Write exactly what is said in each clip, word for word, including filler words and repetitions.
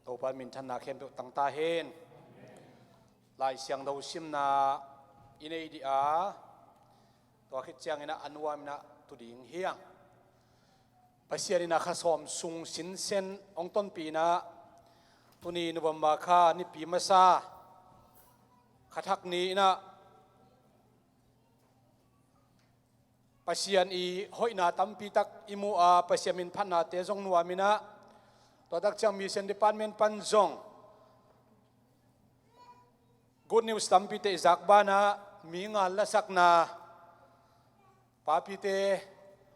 Topa minthanna khempeuh tangta hen. Lai Siangtho simna i nei dih a, tua khit ciangin ah a nuam in ah tu ding hi hang. Pasian in ah kha sawm sung sinsen hong tonpih in ah, tuni November kha nipi masa, kha thak ni in ah Pasian i hoihna tampi tak i mu a, Pasian min phatnate zong nuam in ah, tua tak ciang Mission Department pan zong good news tampi teh i zak banah, mi ngal lasakna, papite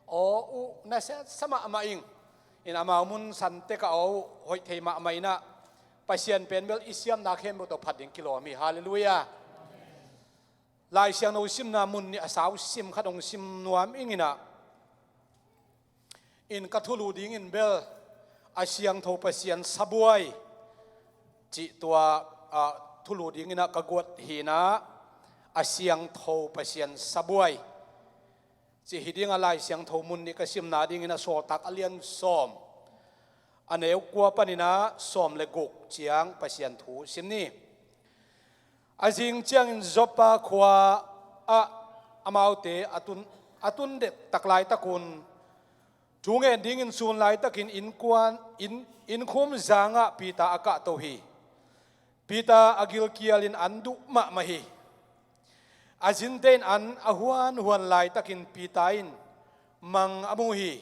aw uh nasia sa mahmah ing. In amau mun san tek ah aw uh hoih thei mahmah in ah, Pasian pen bel i siamna khempeuh tawh phat ding kilawm hi. Halleluiah. Lai Siangtho simna mun nih a sau sim khat hong sim nuam ing in ah, in ka thulu dingin bel a siangtho Pasian sabuai cih tua, ah, thulu dingin ah ka guat hi in ah, a siangtho Pasian sabuai cih hi ding a, Lai Siangtho mun nih ka simna dingin ah Sawltak a lian sawm, a neu kua panin ah sawm le guk ciang Pasian thu sim ni. A zing ciangin Joppa khua ah amaute a tun, a tun det tak laitakun, thu ngen dingin sun laitakin innkuan, inn, innkhum zangah Peter a kahto hi. Peter a gilkialin an duh mahmah hi. A zinte in an a huanhuan laitakin Peter in mang a mu hi.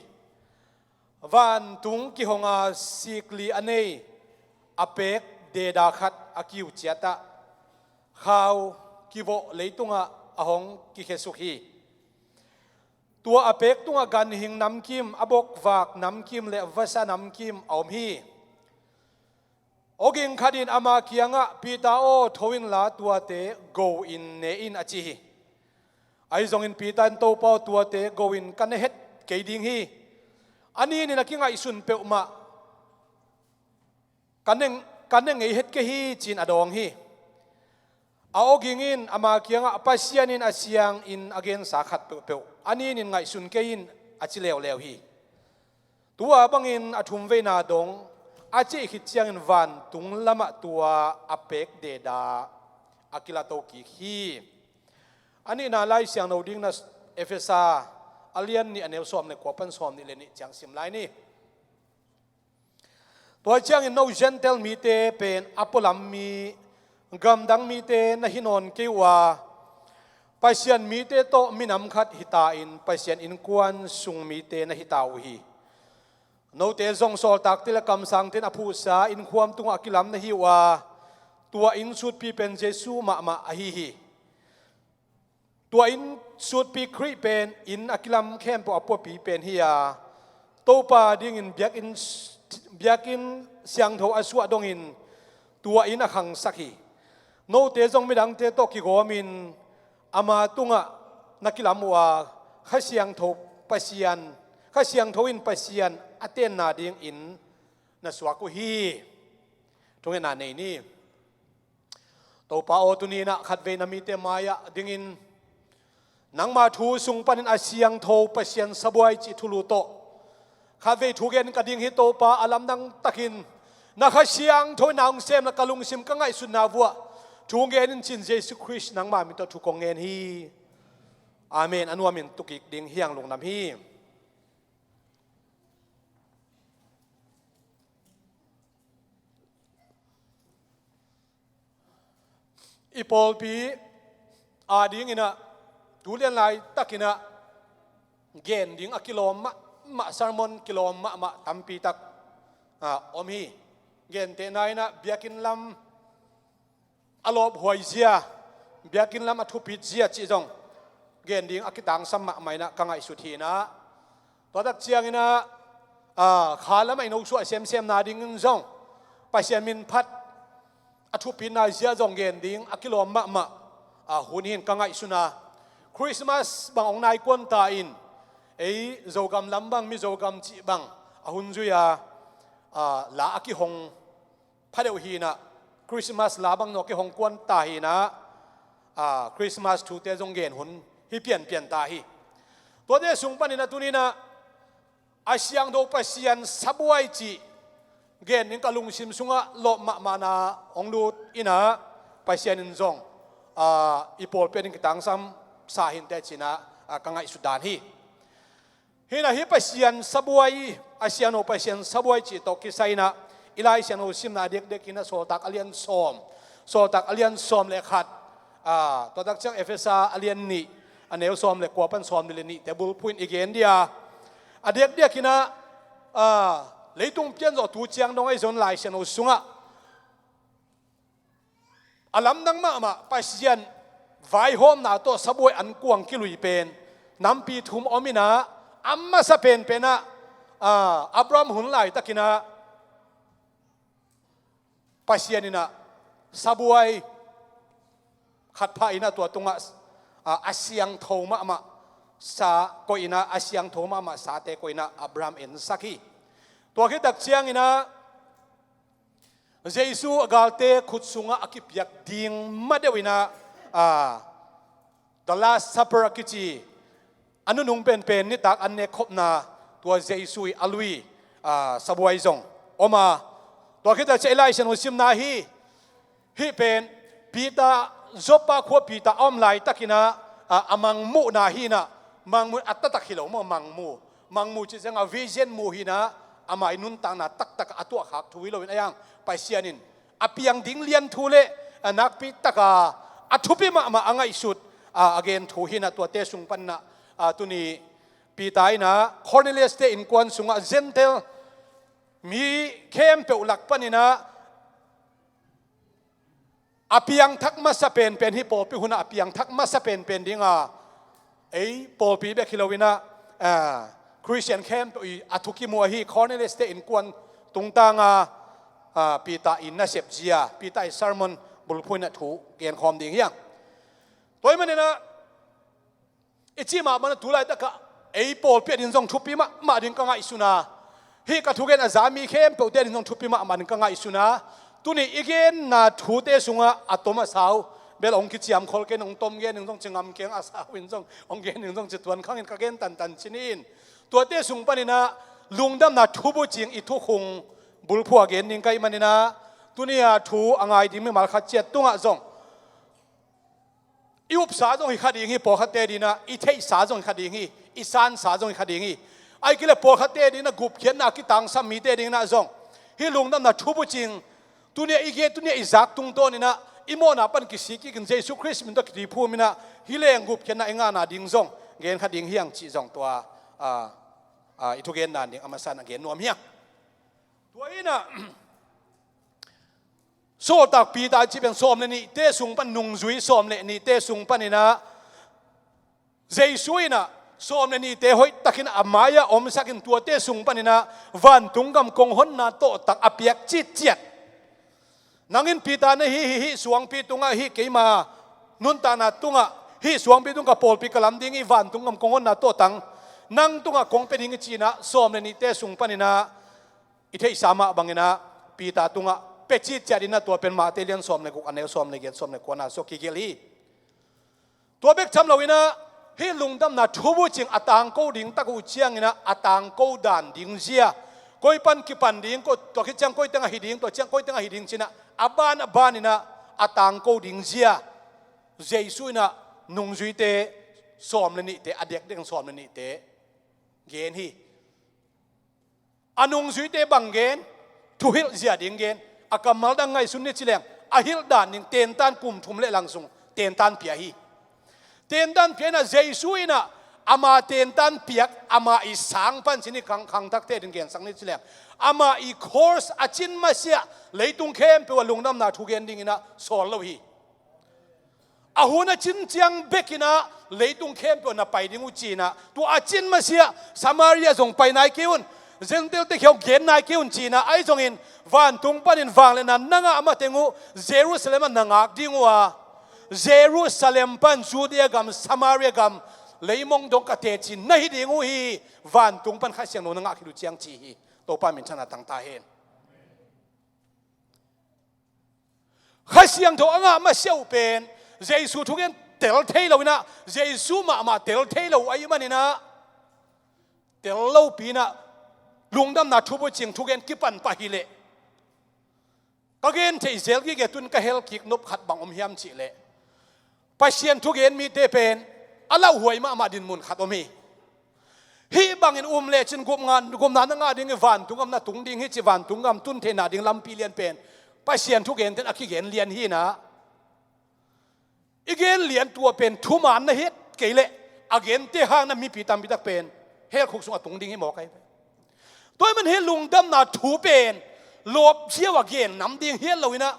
Vantung kihonga sikli a nei a pek deda khat a kiu ciatah, khau kivawh leitungah a hong kikhiasuk hi. Tua a pek tungah ganhing namkim, a bokvak namkim le vasa namkim a om hi. Awging khat in ama kiangah, Peter aw, tho inla tuate go in ne in, a ci hi. Ahi zongin Peter in, Topa aw, tuate go in ka ne het kei ding hi. A nin in a kingaihsun peuhmah ka ne, ka ne ngei het kei hi, ci-in a dawng hi. A awging in ama kiangah, Pasian in a siangin a gensa khat peuhpeuh a nin in ngaihsun kei in, a ci leuleu hi. Tua bangin a thumveina dong a cih khit ciangin vantung lamah tua a pek deda a kilato kik hi. A nihna Lai Siangtho dingin ah Efesa a lian nih, a neu sawm le kua pan sawm nih le nih ciang sim lai ni. Tua ciangin no Gentile mite pen a pualam mi, gamdang mite na hi nawn kei uh a, Pasian mite tawh minam khat hita in Pasian innkuan sung mite na hita uh hi. Note zong sawltakte le kamsangte in a phuhsa innkhuam tungah a kilam na hi uh a, tua inn sutpi pen Jesu mahmah ahi hi. Tua inn sutpi Khrih pen inn a kilam khempeuh a puapi pen hi a, Topa dingin biakinn, biakinn siangtho a suah dongin tua inn a khangsak hi. Note zong midangte tawh kigawmin ama tungah na kilam uh a, Kha Siangtho Pasian, Kha Siangtho in Pasian a tenna dingin na suak uh hi. Thungetna nei ni. Topa aw, tuni in ah khatvei na mite mai-ah dingin nangma thu sung panin a siangtho Pasian sabuai cih thulu tawh khatvei thugen ka ding hi. Topa, a lamdang takin na Kha Siangtho in na hong semna ka lungsim, ka ngaihsutna vuah thugen in, ci-in Jesu Khrist nangma min tawh thu kong ngen hi. Amen. A nuamin tu kik ding hi hang, lungdam hi. I pawlpi adingin ah tu lian laitakin ah gen ding a kilawm mahmah, sermon kilawm mahmah tampi tak, ah, om hi. Gentehna in ah biakinn lam a lawphuai zia, biakinn lam a thupit zia cih zong gen ding a kitangsam mahmah in ah ka ngaihsut hi in ah, tua tak ciangin ah, ah, kha lamah i nosuah semsemna dingin zong Pasian min phat a thupitna zia zong gen ding a kilawm mahmah, ah, hun hi in ka ngaihsun a, Christmas bang hong nai kuan ta in, ei Zogam lam bang, mi Zogam cih bang a hun zui a, ah, la a kihong pha deuh hi in ah, Christmas la bang nawk i hong kuan ta hi in ah, ah, Christmas thute zong gen hun hi pianpian ta hi. Tuate sung panin ah tuni in ah a siangtho Pasian sabuai cih gen ding ka lungsim sungah lawp mahmahna hong lut inah, Pasian in zong, ah, i pawlpi ading kitangsam sa hinteh cinah, ah, ka ngaihsut dan hi. Hinah hih Pasian sabuai, a siangtho Pasian sabuai cih tawh kisai inah, i Lai Siangtho simna a diakdiak inah Sawltak a lian sawm, Sawltak a lian sawm le khat, ah, tua tak ciang Efesa a lian nih, a neu sawm le kua pan sawm nih le nihte bulphuh in i gen dia. A diakdiak inah, ah, leitung pian zawh tu ciang dong ahi zong Lai Siangtho sungah a lamdang mahmah Pasian vaihawmna tawh sabuai ankuang kilui pen nampi thum om inah, a masa penpenah, ah, Abraham hun laitakinah Pasian inah sabuai khat pha inah tua tungah, ah, a siangtho mahmah sa koih inah, a siangtho mahmah sate koih inah Abraham ensak hi. Tua khit tak cianginah Jesu a galte khut sungah a kipiak ding ma deuh inah, ah, The Last Supper a kici a nunung penpen nitak an nek khopna tua Jesu i a lui, ah, sabuai zong om a. Tua khit tak ciang i Lai Siangtho simna hi. Hih pen Peter, Joppa khua Peter a om laitakinah, ah, a mangmuhna hinah, mangmuh a taktak hi lo maw, mangmuh. Mangmuh cih ciangah vision muh hinah, amah i nuntakna taktak a tuahkhak thu hi loin a yang Pasian in a piang ding lian thu le, a nakpi taka a thupi mahmah a ngaihsut, a, a gen thu hinah tuate sung paninah, a, tuni Peter inah Cornelius te innkuan sungah Gentile mi khempeuh lak paninah a piangthak masa penpen hi. Pawlpi hunah a piangthak masa penpen dinga ei pawlpi bek hi loinah, ah, Khristian khempeuh i a thu kimu ahi Cornelius te innkuan tungtanga, ah, Peter i nasep zia, Peter i sermon bulphuh inah thu genkhawm ding hiang. Tua ahih maninah i cih mahmah na tu laitakah ei pawlpi ading zong thupi mahmah ding ka ngaihsun a, hih ka thugen a za mi khempeuhte ading zong thupi mahmah ding ka ngaihsun a, tuni i genna thute sungah a tom a sau bel hong kiciamkhol kei in, hong tom gen ding zong ci ngam keng, a sau in zong hong gen ding zong ci tuan khangin ka gen tantan ci ni in. Tuate sung paninah lungdamna thubucing i thukhung bulphuh a gen ding ka hih maninah, tuni-a thu a ngai ding mimal khat ciat tungah zong i upsa zong hi kha ding hi, pawlkhatte dinah i theihsa zong hi kha ding hi, i sansa zong hi kha ding hi. Ahih kei leh pawlkhatte dinah gupkhiatna a kitangsam mite dinah zong hih lungdamna thubucing tuni-a i gen, tuni-a i zak tungtawninah i mawhna pan kisik kikin Jesu Khrist min tawh kitiphum inah hih leng gupkhiatna i ngahna ding zong gen kha ding hiang cih zong tua, a, a, i thugen dan ding a masa inah gen nuam hiang. Tua inah Sawltak Peter cih pen sawm le nihte sung pan nungzui sawm le nihte sung paninah Jesu inah sawm le nihte hoihtakin a mai-ah omsakin tuate sung paninah vantung gam kong honna tawhtang a piak citciat. Nang in Peter na hi hi, hih suangpi tungah hih keima nuntakna tungah hih suangpi tung ka pawlpi ka lam ding hi, vantung gam kong honna tawhtang nang tungah kong pia ding hi cinah sawm le nihte sung paninah i theihsa mah banginah Peter tungah pia citciat inah tua pen Matthai lian sawm le guk a neu sawm le giat sawm le kuana sua kigelh hi. Tua bek tham loinah hih lungdamna thubucing a tangko ding tak uh cianginah a tangko dan ding zia, koi pan kipan ding, ko, tua khit ciang koi teng ahi ding, tua ciang koi teng ahi ding cinah a ban a baninah a tangko ding zia Jesu inah nungzuite sawm le nihte, a diakdiak sawm le nihte gen hi. A nungzuite bang gen, thuhilh zia ding gen, a kammal dang ngaihsun ni ci leng a hilh dan ding tentan kum thum le lang sung tentan pia hi. Tentan pia inah Jesu inah ama tentan piak ama i sang pan cin i khang, khangthakte ding gensak ni ci leng ama i course a cin masiah leitung khempeuh a lungdamna thu gen dinginah sawl lo hi. A hun a cin ciang bekinah leitung khempeuh na pai ding uh cinah tua a cin masiah Samaria zong pai nai kei un, Gentile te khiau gen nai kei un cinah ahi zongin vantung panin vangliatna na ngah mateng uh Jerusalem ah na ngak ding uh a, Jerusalem pan Judea gam, Samaria gam, leimong dong ka teci na hi ding uh hi. Vantung pan Kha Siangtho na ngah khit uh ciang ci hi. Topa minthanna tangta hen. Kha Siangtho a ngah masiah uh pen Jesu thugen tel thei loinah Jesu mahmah tel thei lo ahih maninah tel lopi inah lungdamna thubucing thugen kipan pah hileh Ka gen theih zel gige tun ka hel kik nop khat bang om hiam cihleh, Pasian thugen mite pen a lauhuai mahmah dinmun khat om hi. Hih bangin um lecin gupna, gupna na ngah ding hi, vantung gam na tung ding hi ci, vantung gam tun theihna ding lampi lian pen Pasian thugen ten a kigen lian hi inah, i gen lian tua pen thuman na het kei leh a gente hang na mipi tampi tak pen hell khuk sung a tung ding hi mawk ahi ve. Tua ahih man hih lungdamna thu pen lawp ziau a gen nam ding hi lo inah,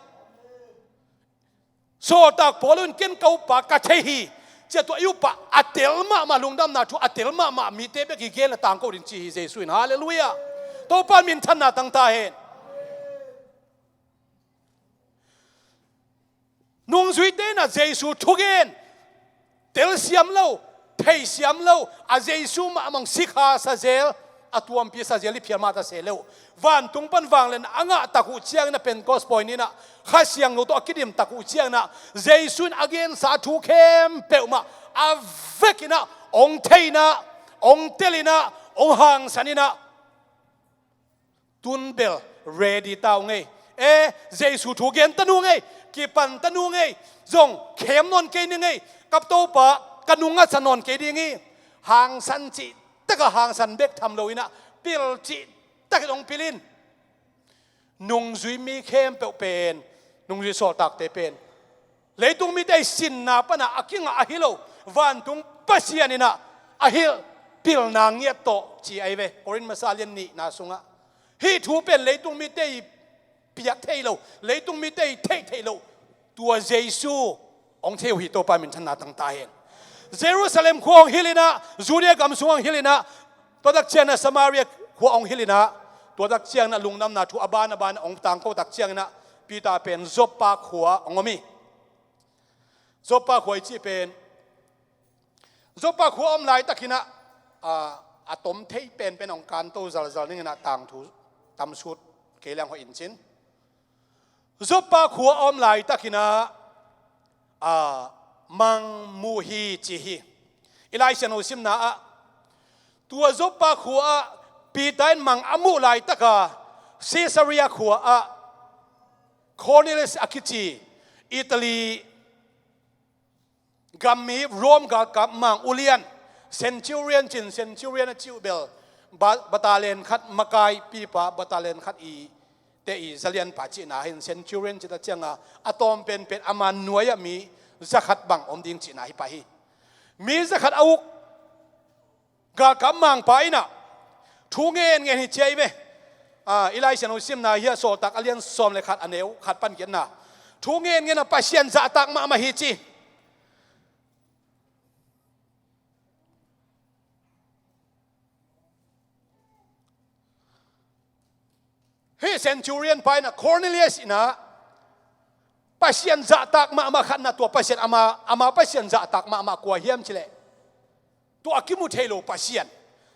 sawltak Paul in ken ka uppa ka thei hi, cia tua i uppa a tel mahmah, lungdamna thu a tel mahmah mite bek i gen a tangko ding ci hi Jesu in. Halleluiah. Topa minthanna tang ta hen. Nungzuite inah Jesu thugen telsiam lo, theisiam lo, a Jesu mahmah sikha sa zel, a tuampi sa zel i phial mah ta se lo. Vantung pan vanglian a ngah tak uh ciangin a Pentecost point inah Kha Siangtho tawh a kidim tak uh ciangin ah Jesu in a gensa thu khempeuh mah a vek inah ong thei inah, ong tel inah, ong hangsan inah, tun bel ready ta ung ei. E, Jesu thu gen ta nung ei, kipan ta nung ei, zong khem nawn kei ning ei, ka Topa ka nung a sa nawn kei ding hi. Hangsan cih tak a hangsan bek tham lo inah, pil cih tak in ong pil in. Nungzui mi khempeuh pen, nungzui sawltakte pen leitung mite i sinna panah a kingah ahi lo, vantung Pasian inah a hilh pilna ngiat tawh ci ahi ve. Korin masa lian nihna sungah hih thu pen leitung mite i piak thei lo, leitung mite i theih theih lo, tua Jesu ong thei uh hi. Topa minthanna tang ta hen. Jerusalem khua ong hilh inah, Judea gam sung ong hilh inah, tua tak ciangin ah Samaria khua ong hilh inah, tua tak ciangin ah lungdamna thu a ban a ban ong tangko tak ciangin ah Peter pen Joppa khua ong om hi. Joppa khua i cih pen, Joppa khua om laitakin ah, a, a tom thei penpen ong kanto zalzal ning inah tangthu tamsut kei leng hoih in cin. Joppa khua a om laitakin ah, a, mang mu hi ci hi. I Lai Siangtho simna ah, tua Joppa khua ah Peter in mang a muh laitaka Caesarea khua ah Cornelius a kici Italy gam mi Rome galkap mang ulian, centurion cin, centurion a cih uh bel ba-, battalion khat makaipipa, battalion khat i te i zalianpa cihna hin, centurion cih ta cianga a tawm penpen ama nuai-ah mi zakhat bang om ding cihna hi pah hi. Mi zakhat a uk galkap mangpa inah thu ngenngen hi ci ahi ve. A, i Lai Siangtho simna hi a, Sawltak a lian sawm le khat a neu khat pan giatna, thu ngenngen a Pasian zahtak mahmah hi ci. Hih centurion pa inah Cornelius inah Pasian zahtak mahmah khatna, tua Pasian ama, ama Pasian zahtak mahmah kua hiam cileh, tua a kimu thei lo Pasian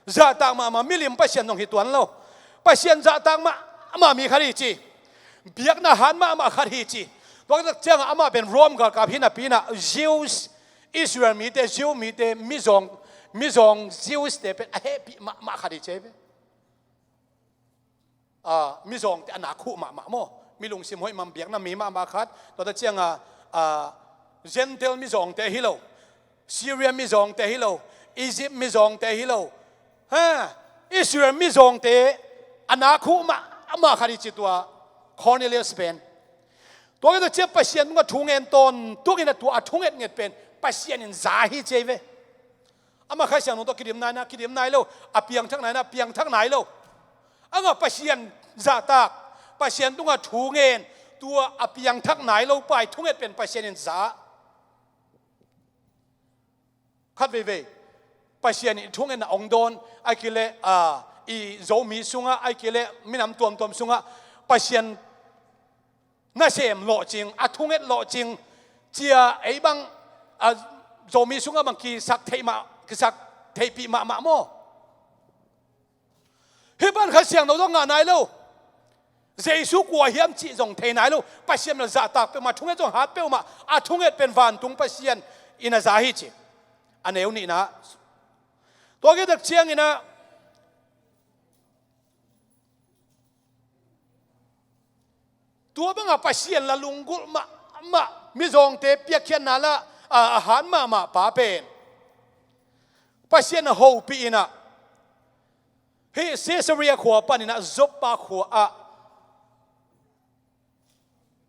zahtak mahmah, milim Pasian zong hi tuan lo. Pasian zahtak mahmah mi khat hi ci. Biakna hat mahmah khat hi ci. Tua tak ciangah amah pen Rome galkap hi napi inah Jews, Israel mite, Jew mite, mizawng, mizawng Jews te pen a hehpih mahmah khat hi ci ahi ve. A, mizawngte a nak huh mahmah maw, mi lungsim hoih, man biakna mi mahmah khat. Tua ta cianga, a, Gentile mizawngte hi lo, Syria mizawngte hi lo, Egypt mizawngte hi lo, ha, Israel mizawngte a nak huh mahmah khat hi ci tua Cornelius pen. Tua kei tua ciah Pasian tungah thu ngen tawntung inah tua a thungetnget pen Pasian in za hi ci ahi ve. Amah Kha Siangtho tawh kidim nai inah kidim nai lo, a piangthak nai inah piangthak nai lo. Amah Pasian zahtak, Pasian tungah thu ngen, tua a piangthak nai lo pa i thunget pen Pasian in za. Khat veivei Pasian in i thungetna ong dawn, ahih kei leh, a, i Zomi sungah, ahih kei leh minam tuamtuam sungah Pasian nasem lawhcing, a thunget lawhcing, cia ei bang, a, Zomi sungah bang kisak theih mah, kisak theihpih mahmah maw? Hih pan Kha Siangtho zong ngah nai lo. Jesu kua hiam cih zong thei nai lo. Pasian bel zahtak peuhmah, thunget zong hat peuhmah, a thunget pen vantung Pasian in a za hi ci. A neu nihna. Tua kei tak ciang inah Tua banga Pasian la lunggulh mahmah, mizawngte piakkhiatna la a, a hat mahmah pa pen Pasian a hopih inah hih Caesarea khua paninah Joppa khua ah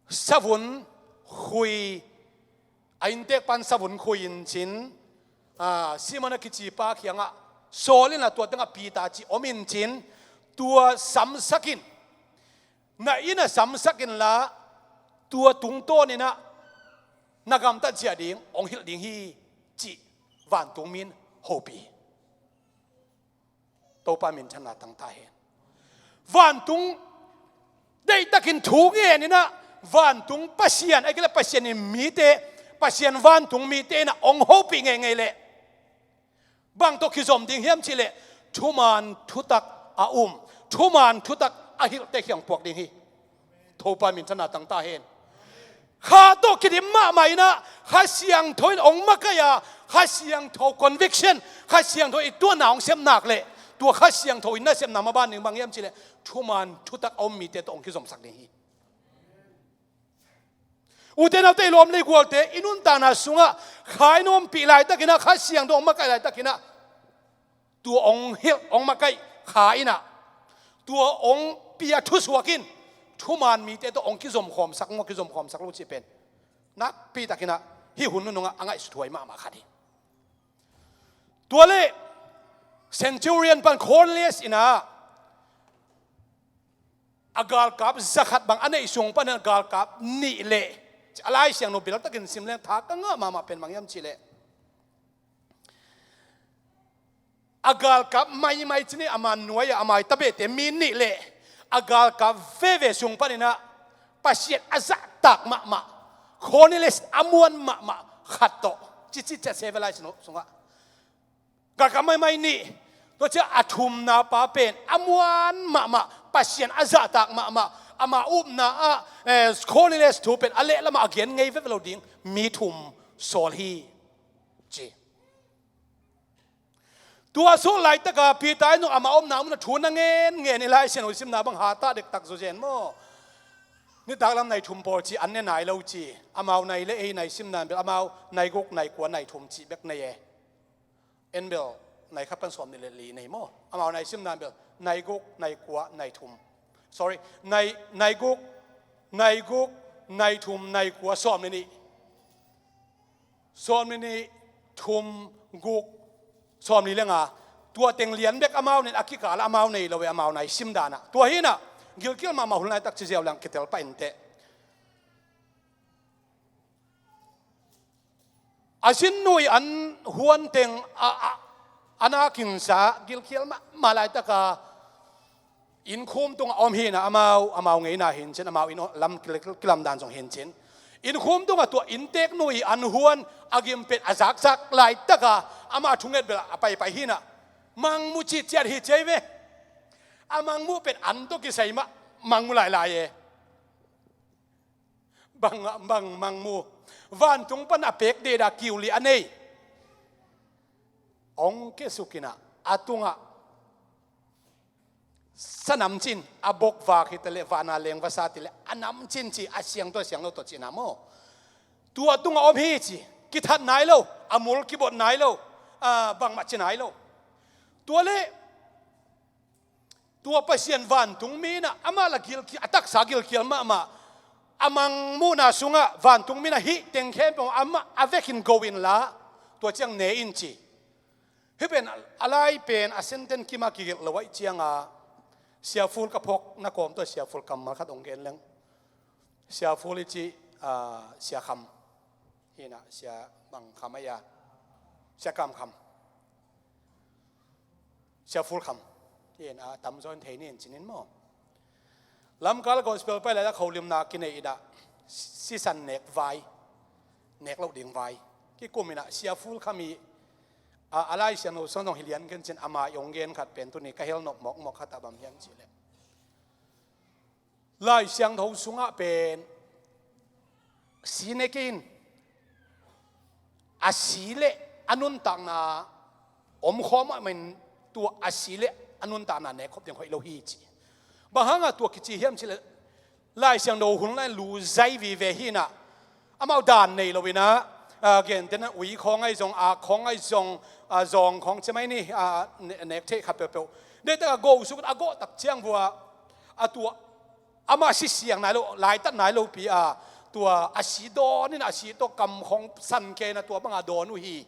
savun khui, a inntek pan savun khui in cin, a, Simon a kici pa kiangah sawl inah tua tengah Peter cih om in cin, tua samsak in, na inn ah samsak inla, tua tungtawn inah na gamtat ciah ding hong hilh ding hi, cih vantung mi in hopih. Topa minthanna tangta hen. Vantung deihtakin thu ngen inah, vantung Pasian, a kile Pasian in mite, Pasian vantung mite inah hong hopih ngeingei leh bang tawh kizom ding hiam cihleh, thuman thutak a um, thuman thutak a hilhte kiang puak ding hi. Topa minthanna tangta hen. Kha tawh kidim mahmah inah Kha Siangtho in hong makaih a, Kha Siangtho conviction, Kha Siangtho i tuahna hong sep nak leh, tua Kha Siangtho in nasepna maban ding bang hiam cihleh, thuman thutak a um mite tawh hong kizomsak ding hi. Ute naute, i lawm le i gualte, i nuntakna sungah Kha in ompih laitakinah, Kha Siangtho hong makaih laitakinah, tua hong hilh, hong makaih Kha inah, tua hong pia thusuak in thuman mite tawh hong kizomkhawmsak maw, kizomkhawmsak lo cih pen nakpitakinah hih hun nunungah a ngaihsuthuai mahmah khat hi. Tua le centurion pan Cornelius inah a galkap zakhat bang a neih sung panin a galkap nih leh, a Lai Siangtho beltakin sim leng tha ka ngah mahmah pen bang hiam cihleh, a galkap maimai cih ni, ama nuai-ah a maitabehte mi nih leh a galkap veve sung paninah Pasian a zahtak mahmah, Cornelius a muan mahmah khat tawh, cicit ciah seve Lai Siangtho sungah galkap maimai nih, tua ciah a thumna pa pen a muan mahmah, Pasian a zahtak mahmah, ama upna ah, eh, Cornelius thu pen a lehlamah a gen ngei veve lo ding mi thum sawl hi, ci. Tua sawl laitaka Peter in zong ama omna munah thu na ngen ngen i Lai Siangtho simna bang hatah dektak zawzen maw? Nitak lam nai thum pawl ci an ne nai lo ci. Amau nai le ei nai simna bel amau nai guk, nai kua, nai thum ci bek nei e. En bel nai khat pan sawm nih le li nei maw? Amau nai simna bel nai guk, nai kua, nai thum. Sorry, nai, nai guk, nai guk, nai thum, nai kua, sawm le nih. Sawm le nih, thum, guk, sawm le nga. Tua teng lian bek amau nen a kikal ah amau nei lo e, amau nai sim dan ah. Tua hi inah gilkial mahmah hun laitak ci ziau leng kitel pah inteh. A sin nui an huan teng a, a, a nakinsa gilkial mahmah laitaka innkhum tungah om hi inah amau, amau ngeina hi in cin, amau inn lam kil-, kilamdan zong hi in cin. Innkhum tungah tua inntek nui an huan a gim pen a zakzak laitaka amah thunget bel a paipai hi inah mangmu citciat hi ciai ve. A mangmu pen an tawh kisai mah mangmu lailai e. Bang, bang mangmu? Vantung pan a pek deda kiu li a nei. Ong kesuk inah a tungah sa namcin, a bokvak hi taleh vana leng vasa tileh a namcin ci, a siangtho a sianglo tawh cihna maw? Tua tungah om hi ci, kithat nai lo, a mul kibot nai lo, a, bangmah ci nai lo. Tua le tua Pasian vantung mi inah amah la gilki-, a taksa gilkial mahmah. A mangmuhna sungah vantung mi inah hih teng khempeuh amah a vekin go inla, tua ciang ne in ci. Hih pen a lai pen a senten kimah kigelh lo ahih cianga Sia Ful ka phawk na kawm tawh Sia Ful kammal khat hong gen leng. Sia Ful i cih, ah, Sia Kham. Hi inah Sia bang Kham a ia. Sia Kam Kham. Sia Ful Kham. Hi inah tamzaw in thei ni in cinin maw? Lamkal gospel pai laitak holimna kinei inah sisan nek vai, nek loh ding vai kikum inah Sia Ful Kham i, a, a Lai Siangtho sung zong hi lian ken cin, ama i hong gen khat pen tuni ka hel nop mawkmawk khat a bang hiam cihleh, Lai Siangtho sungah pen si ne kei in, a si le a nuntakna omkhawm ahih manin tua a si le a nuntakna nekkhop ding hoih lo hi ci. Bang hanga tua kici hiam cihleh, Lai Siangtho hun lai lu zai vive hi inah, amau dan nei lo inah, a, gentehna ui khawng ahi zong, ak khawng ahi zong, a, zawng khawng ci mai ni, a, ne-, nek theih khat peuhpeuh. Deihtak a go suk a gawh tak ciang vua, a tua, amah si siang nai lo, laitat nai lo pi a, tua a si dawn inah a si tawh kam khawng san kei inah tua banga dawn uh hi.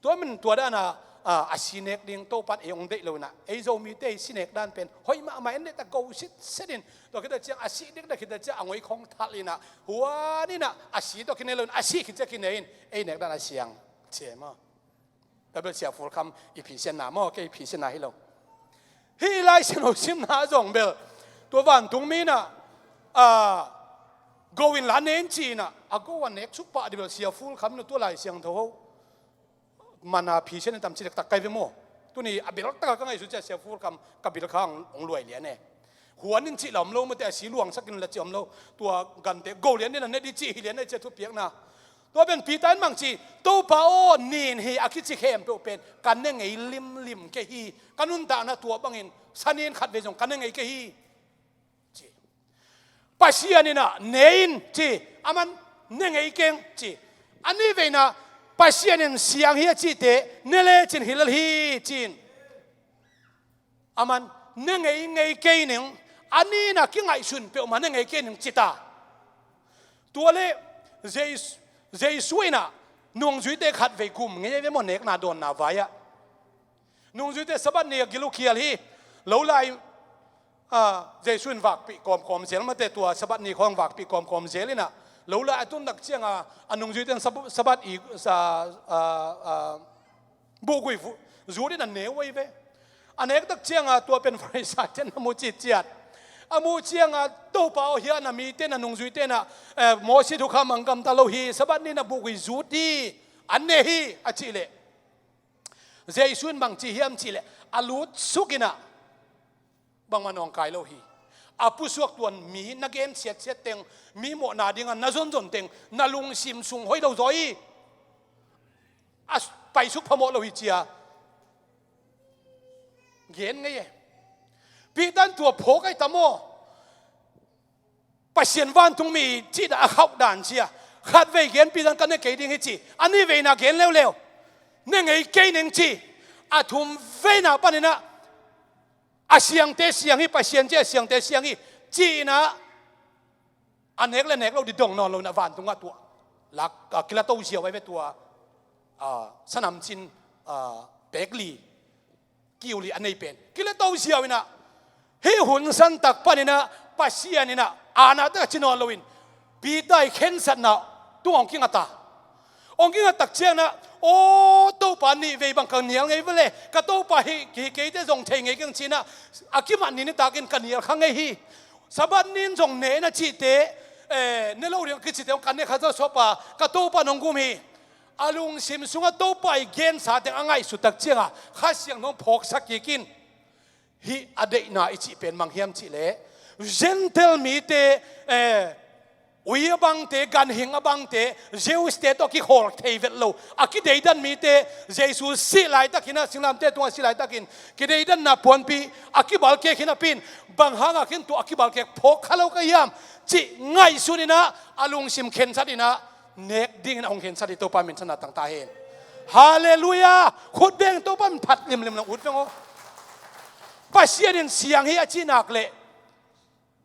Tua man tua dana, a, a si nek ding Topan ei hong deih lo inah, ei Zomite i si nek dan pen hoih mahmah en, deihtak go sitset in, tua khit tak ciang a si diktak khit tak ciang a ngoi khawng thalh inah, huan inah a si tawh kinei lo inah, a si khit ciang kinei in, ei nek dan a siang ci maw. Tua bel Sia Ful Kham i phisianna maw, kei i phisianna hi lo. Hih Lai Siangtho simna zong bel, tua vantung mi inah, a, go in la ne in ci inah, a go a nek suk pah dih bel Sia Ful Kham in tua Lai Siangtho ho mana phisian in tam ci dektak kai ve maw. Tuni a beltak a ka ngaihsut ciang Sia Ful Kham ka bil kha hong, hong luai lian e. Huan in cih la om lo, mate a si luangsak in la cih om lo. Tua gante go lian in a ne dih cih hi lian e, ci a thupiakna. Tua pen Peter in bang ci, Topa aw, nin hi a kici khempeuh pen ka ne ngei limlim kei hi. Ka nuntakna tua bangin sanin khatvei zong ka ne ngei kei hi, ci. Pasian inah ne in ci, aman ne ngei keng ci. A nih vei inah Pasian in siang hi a cihte ne lecin hi lel hi ci-in, aman ne ngei ngei kei ning, a nih inah kingaihsun peuhmah ne ngei kei ning ci ta. Tua le Jesu, Jesu inah nungzuite khatvei gum ngei ve maw, nekna dawnna vai-ah. Nungzuite Sabbath ni a gil uh khial hi. Lo lai, a, Jesu in vakpih kawmkawm zel, mate tua Sabbath ni khawng vakpih kawmkawm zel inah, lo lai a tun tak cianga a nungzuite in Sab-, Sabbath i, sa, a, a, buhgui vu-, zut in a ne uh ahi ve. A nek tak cianga tua pen Farisai ten a mu citciat. A mu cianga, Topa aw, hia na mite, na nungzuite inah, eh, Moses thukham a gamta lo hi, Sabbath ni inah buhgui zut hi, an ne hi, a cih leh, Jesu in bang ci hiam cih leh, a lut suk inah bangmah nawngkai lo hi. A pusuak tuan mi na gen siatsiat teng, mi mawhna dinga na zonzon teng, na lungsim sung hoih lo zaw hi. A paisuk phamawh lo hi, ci a gen ngei e. Peter in tua phawk ahi ta maw. Pasian vantung mi cihna a khauh dan ci a, khatvei gen Peter in ka ne kei ding hi ci. A nih vei inah gen leuleu, ne ngei kei ning ci. A thum vei inah pan inah, a siangte siang hi, Pasian ci a siangte siang hi, ci inah, a nek le nek lo dih dong nawn lo inah vantungah tua lak, a, kilato ziau ahi ve tua, a, sanamcin, a, pek li, kiu li a nei pen kilato ziau inah, hih hun santak pan inah Pasian inah a na tak a ci nawn lo in, Peter i khensatna tung hong kinga ta. Hong kinga tak ciang inah, aw, Topa, nih vei bang ka nial ngei ve le, ka Topa hi, hi keite zong thei ngei keng ci inah, a kimat ni nitak in ka nial kha ngei hi. Sabbath ni in zong ne in a cihte, eh, ne lo ding a kicite hong ka ne kha zawsawp a, ka Topa in hong gum hi. A lungsim sungah Topa i gensa teng a ngaihsut tak cianga Kha Siangtho hong phawksak kik in. Hih a deihna i cih pen mang hiam cih leh, Gentile mite, eh, ui a bangte, ganhing a bangte, Jews te tawh kikhawl thei vet lo a kideidan mite, Jesu sih laitakin a, singlamteh tungah sih laitakin kideidanna puanpi a kibalkek hi napi in, bang hangah khin tua a kibalkek phawk kha lo ka hiam cih ngaihsun in a, a lungsim khensat in a, nek dingin a hong khensat hi. Topa min thang ta hen. Halleluiah. Khut beng, Topa min phat limlim, nong ut veng aw. Pasian in siang hi a cih nak leh,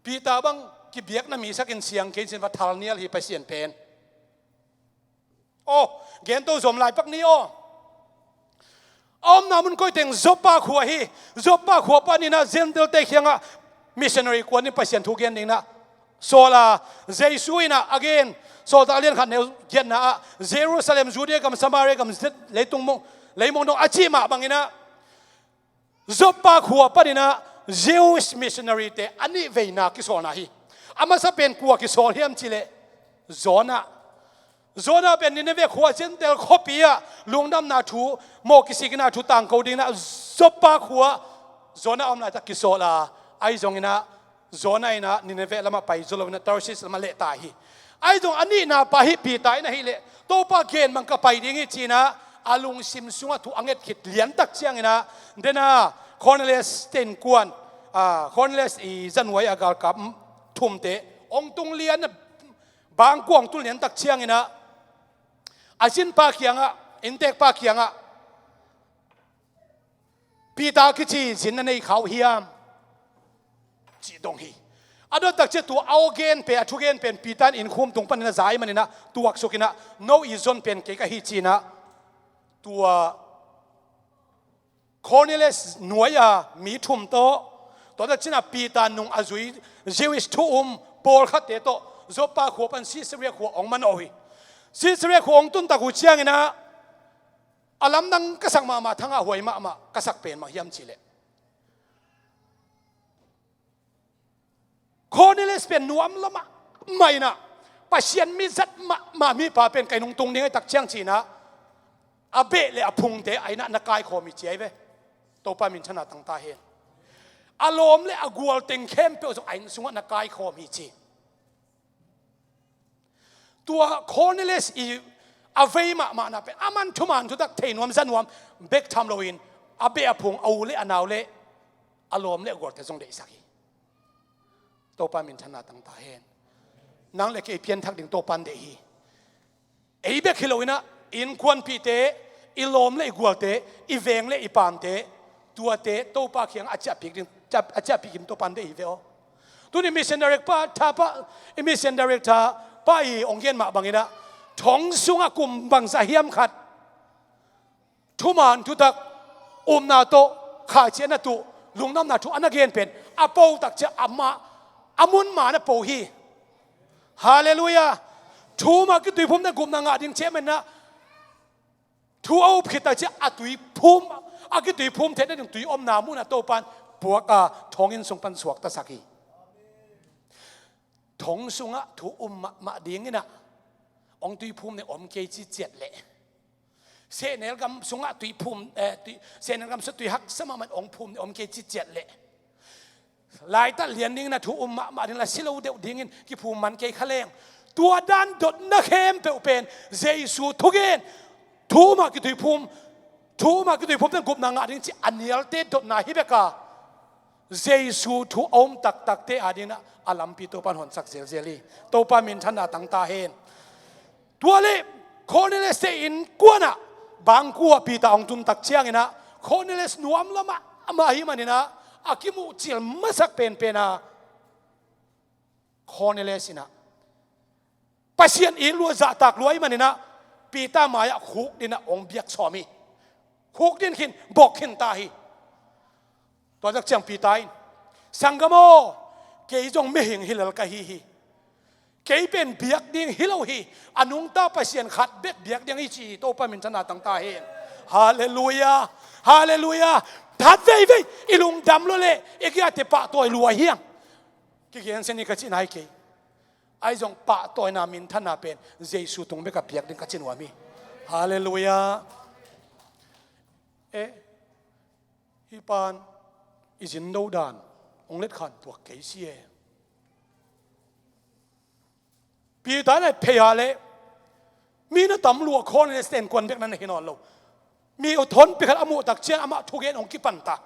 Peter bang kibiakna misakin siang kei in cin, va thal nial hi Pasian pen. Aw, gen to zom lai pak ni aw. A omna mun koi teng? Joppa khua hi. Joppa khua panin a Gentile te kiangah missionary kuan in Pasian thu gen dingin a sawl a, Jesu in a, again, Sawltak a lian khat neu giatna ah, Jerusalem, Judea gam, Samaria gam, leitung mong, leimong dong a cih mah bangin a, Joppa khua panin a Jewish missionary te a nih veina kisawlna hi. A masa pen kua kisawl hiam cih leh, Jonah. Jonah pen Nineveh khua, Gentile khuapi ah lungdamna thu, mawh kisikna thu tangko dingin a Joppa khua Jonah a om laitak kisawl a, ahi zongin a Jonah in a Nineveh lamah pai zo loin a Tarshish lamah lehtai hi. Ahi zong a nihna pa hi Peter in ahih leh, Topa, gen bang ka pai ding hi ci-in a, a lungsim sungah thu a nget khit liantak ciangin a, den a Cornelius te innkuan, a, Cornelius i zanhuai a galkap thumte Hong tung lian a, bangkua hong tung lian tak ciangin ah, a zinpa kiangah, inntekpa kiangah, Peter kici zin na nei kha uh hiam? Cih dong hi. A dot tak ciang tua a aw gen pen, a thugen pen Peter in innkhum tung panin a za ahih manin ah tuaksuk in ah, no i zon pen kei ka hi ci-in ah, tua Cornelius nuai-a mi thum tawh, tua tak ciangin ah Peter nung a zui Jewish thu um pawlkhatte tawh Joppa khua pan Caesarea khua hong manawh uh hi. Caesarea khua hong tun tak uh ciangin ah, a lamdang ka sak mahmah, thangahhuai mahmah ka sak pen bang hiam cih leh, Cornelius pen nuam lua mahmah in ah, Pasian mi zat mahmah mipa pen ka inn hong tung ding hi tak ciang ci-in ah, a beh le a phungte a inn ah na kaikhawm hi ci ahi ve. Topa minthanna tang ta hen. A lawm le a gual teng khempeuh zong a inn sungah na kaikhawm hi ci. Tua Cornelius i a vei mahmahna pen, aman thuman thutak thei nuam za nuam bek tham loin, a beh a phung, a u le a nau le a lawm le a gualte zong deihsak hi. Topa minthanna tang ta hen. Nang le kei pianthak ding Topa in deih hi. Ei bek hi loin ah, innkuanpihte, i lawm le i gualte, i veng le i paamte, tuate Topa kiangah a ciahpih ding, a ciahpih ding Topa in deih hi ve aw. Tuni mission director pa, tha pa, i mission director pa i hong gen mah bangin ah, thong sungah kum bangzah hiam khat thuman thutak, upna tawh, khahciatna tuh, lungdamna thu a na gen pen, a po tak ciang amah a mun ma na po hi. Halleluiah. Thu um a kituiphumte gupna ngah ding ci ahih manin ah, thu a up khit tak ciang a tuiphum, a kituiphum theihna ding tui omna mun ah Topa in puak a, thong inn sung pan suaktasak hi. Thong sungah thu um mahmah dingin ah, hong tuiphum ne om kei ci ciat leh, sehnel gam sungah tuiphum, eh, tui, sehnel gam sung tui haksa mahmah hong phum ne om kei ci ciat leh, laitat lian dingin ah thu um mahmah ding la, si lo deuh dingin kiphum man kei kha leng, tua dan dotna khempeuh pen Jesu thugen, thu um a kituiphum, thu um a kituiphumte gupna ngah ding ci a nialte dotna hi bek a, Jesu thu a um taktakte adingin ah a lampi Topa in honsak zelzel hi. Topa minthanna tang ta hen. Tua leh Cornelius te innkuan ah bangkua Peter hong tun tak ciangin ah, Cornelius nuam lua mahmah ahih manin ah, a kimuhcil masak penpen a, Cornelius in ah Pasian it lua, zahtak lua ahih manin ah, Peter mai-ah khukdin ah hong biak sawm hi. Khukdin khin, bawk khin ta hi. Tua tak ciang Peter in, "Sanggam aw, kei zong mihing hi lel ka hi hi. Kei pen biak ding hi lo hi. A nungta Pasian khat bek biak ding hi," ci hi. Topa minthanna tang ta hen. Halleluiah. Halleluiah. That veivei i lungdam lua leh i kiate pahtawi lua hiang. Kigen sia ni ka cihna hi kei. Ahi zong pahtawina, minthanna pen Jesu tung bek a piak ding ka ci nuam hi. Halleluiah. Eh, hih pan i zin do dan hong letkhan tuak kei si e. Peter na phei a leh, mi na tam lua, Cornelius te innkuan bek na na hi nawn lo. Mi a thonpi khat a muh tak ciang amah thugen hong kipan ta.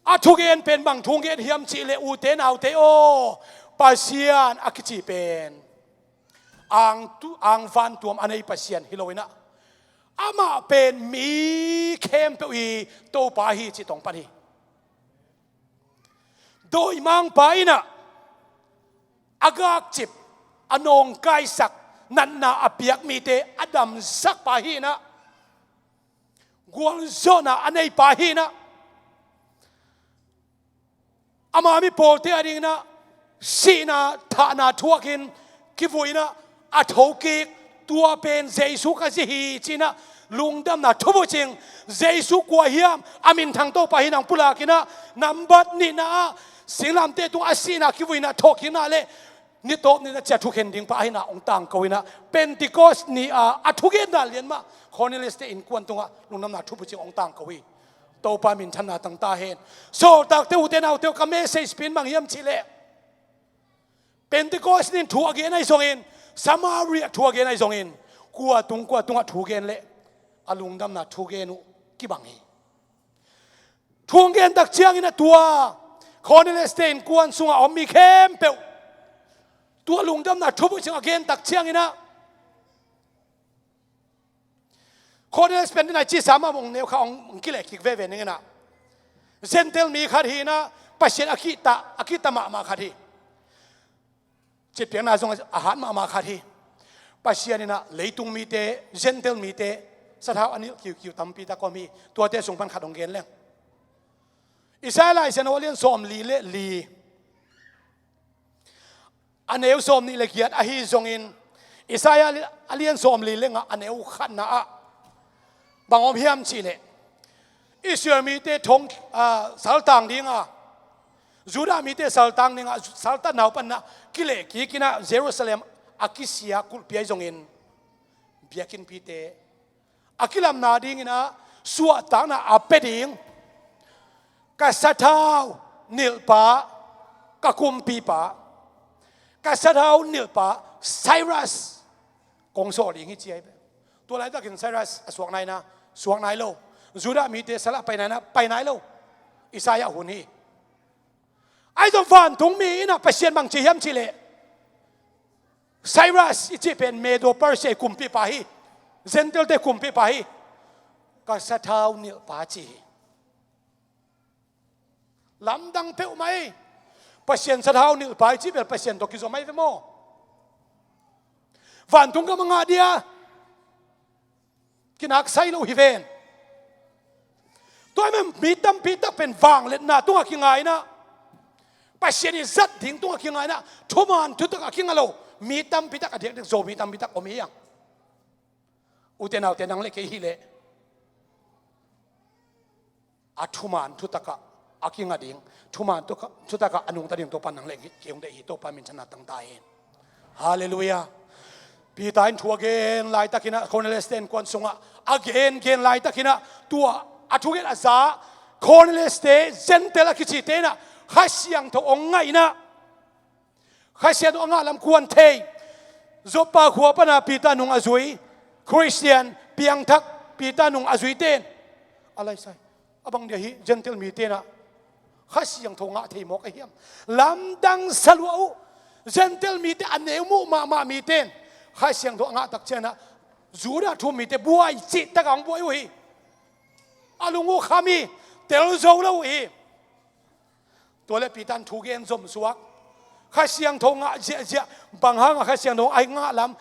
A thugen pen bang thugen hiam cih leh, ute naute aw, Pasian a kici pen ang tu, ang vantuam a nei Pasian hi lo in ah, amah pen mi khempeuh i Topa hi cih tawng pan hi. Dawimangpa in ah a gakcip, a nawngkaisak, natna a piak mite a damsakpa hi in ah, gualzawhna a neipa hi in ah, ama mi pawlte adingin ah sihna, thahna thuakin kivui in ah, a thokik, tua pen Jesu ka zi hi ci in ah lungdamna thubucing, Jesu kua hiam, a minthang Topa hi nang pulak in ah, nambat nihna ah singlamteh tungah a sihna, kivuina, thawhkikna leh ni tawp ni-in ah ciah thukhen ding pa ahi in ah hong tangko in ah, Pentecost ni-a a thugenna lian mah Cornelius te innkuan tungah lungdamna thubucing hong tangko hi. Topa minthanna tang ta hen. Sawltakte, ute naute aw, ka message pen bang hiam cih leh, Pentecost ni-in thu a gen ahi zongin, Samaria thu a gen ahi zongin, kua tung kua tungah thu gen leh a lungdamna thugen uh kibang hi. Thu hong gen tak ciangin ah tua Cornelius te innkuan sungah a om mi khempeuh Tua lungdamna thubuai ciang a gen tak cianginah, Cornelius pen dinah i cisa mah bang neu kha hong kileh kik veve ninginah, Gentile mi khat hinah, Pasian a kihta, a kihta mahmah khat hi. Citpiakna zong a hat mahmah khat hi. Pasian inah leitung mite, Gentile mite, sathau a nilh kiukiu tampi tak om hi. Tuate sung pan khat hong gen leng. Isaiah laisiangtho a lian sawmli le li, a neu sawmnih le giat ahi zongin, Isaiah a lian sawmli le nga a neu khatna ah bang om hiam cihleh, Israel mite thong, ah, saltang dinga, Judah mite saltang dinga, saltanna uh panah kileh kikinah Jerusalem a kisia kulhpi ahi zongin, biakinnpite a kilamna dinginah suahtakna a pia ding ka sathau nilhpa, ka kumpipa, ka sathau nilhpa Cyrus kong sawl ding hi ci ahi ve. Tua laitakin Cyrus a suak naina, suak nai lo. Judah mite salah pai naina, pai nai lo. Isaiah hun hi. Ahi zong vantung mi inah Pasian bang ci hiam cihleh, Cyrus i cih pen Medo Persia kumpipa hi, Gentile-te kumpipa hi. Ka sathau nilhpa ci hi. Lamdang peuhmah hi. Pasian sathau nilhpa i cih bel Pasian tawh kizom ahi ve maw? Vantung gam a ngah dia kinaksai lo hi ven. Tua ahih manin mi tampi tak pen vangliatna tungah kingainah, Pasian i zat ding tungah kingainah, thuman thutak a kinga lo mi tampi tak, a diakdiak Zomi tampi tak om hi hang. Ute naute, nang le kei hileh a thuman thutakah a kinga ding, thuman thuka-, thutakah a nungta ding Topa nang le kei hong deih hi. Topa minthanna tang ta hen. Halleluiah. Peter in thu a gen laitakinah, Cornelius-te innkuan sungah a gen, gen laitakinah, tua a thugen a za Cornelius-te, Gentile a kicite inah Kha Siangtho hong ngahinah, Kha Siangtho a ngah lam kuan thei. Joppa khua pana Peter nung a zui Khristian piangthak Peter nung a zuite in a laisai, a bang dia hih Gentile mite inah Kha Siangtho ngah thei mawk ahi hiam? Lamdang sa lua uh. Gentile mite, a neu muh mahmah mite in Kha Siangtho a ngah tak cianginah Judah thu-um mite buai cihtakah hong buai uh hi. A lung uh kham hi. Tel zo lo uh hi. Tua le Peter in thu gen zom suak. Kha Siangtho ngah ziahziah, bang hangah Kha Siangtho a ngah lam